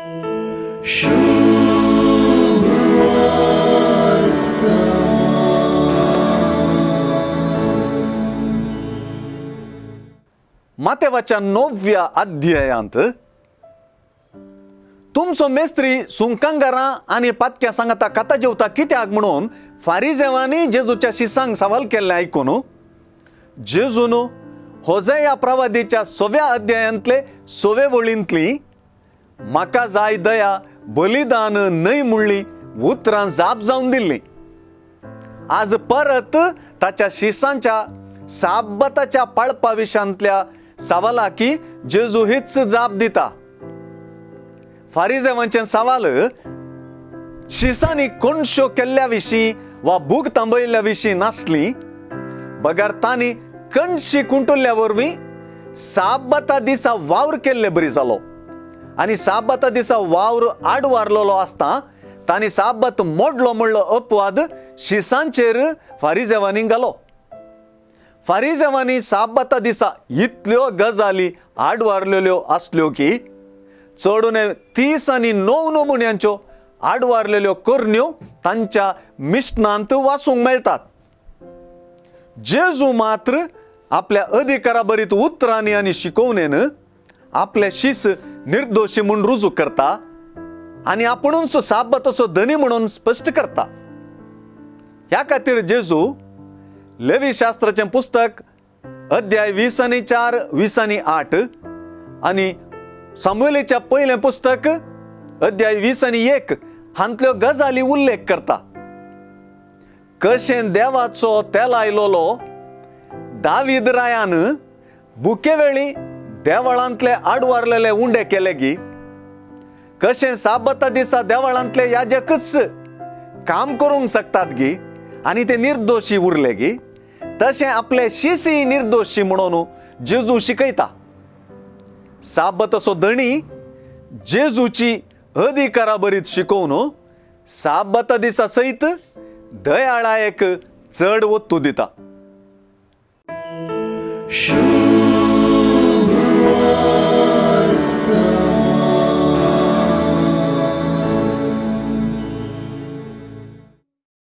मातेवाच्या णवव्या अध्यायांत तुमचो मेस्त्री सुंकांगारां आनी पातक्या सांगाता खाता जेवता कित्याक म्हणून फारिजेवांनी जेजूच्या शिसांक सवाल केल्लें आयकून जेजून होजया प्रवादीच्या सव्या अध्यायांतले सवे वळींतली म्हाका जाय दया बलिदान न्हय म्हणली उतरां जाप जावन दिल्ली. आज परत ताच्या शिसांच्या साब्बताच्या पाळपा विशांतल्या सवालाकी जेजू हीच जाप दिता. फारिजेवांचें सवाल शिसांनी कोणश्यो केल्ल्या विशीं वा भूक थांबयल्ल्या विशीं नासली, बगर तांणी कणशी कुंटुल्ल्या वरवीं साब्बता दिसा वावर केल्ले बरी जालो आनी साब्बता दिसा वावर आडवारलेलो आसता तांणी साब्बत मोडलो म्हणलो अपवाद शिसांचेर फारिजेवांनी घालो. फारिजेवांनी साब्बता दिसा इतल्यो गजाली आडवारलेल्यो आसल्यो की चडून 30 आनी 9 नमुन्यांच्यो आडवारलेल्यो करण्यो तांच्या मिशनांत वाचूंक मेळटात. जेजू मात्र आपल्या अधिकारा भरीत उतरांनी आनी शिकोवणेन आपले शीस निर्दोशी म्हूण रुजू करता आनी आपुणूच साब्बताचो धनी म्हणून स्पश्ट करता. ह्या खातीर जेजू लेवी शास्त्राचें पुस्तक अध्याय 20 आनी 4, 20 आनी 8 आनी सामुएलीच्या पयलें पुस्तक अध्याय 20 आनी 1 हांतल्यो गजाली उल्लेख करता. कशें देवाचो तेलायलोलो दावीद रायान भुके वेळी देवळांतले आडवारलेले उंडे केले गी, कशें साब्बता दिसा देवळांतले याजकच काम करूंक शकतात गी आनी ते निर्दोशी उरले गी, तशें आपले शिसी निर्दोशी म्हणून जेजू शिकयता. साब्बताचो धणी जेजूची अधिकारा भरीत शिकोवन साब्बता दिसा सयत दयाळायेक चड वत्तू दिता.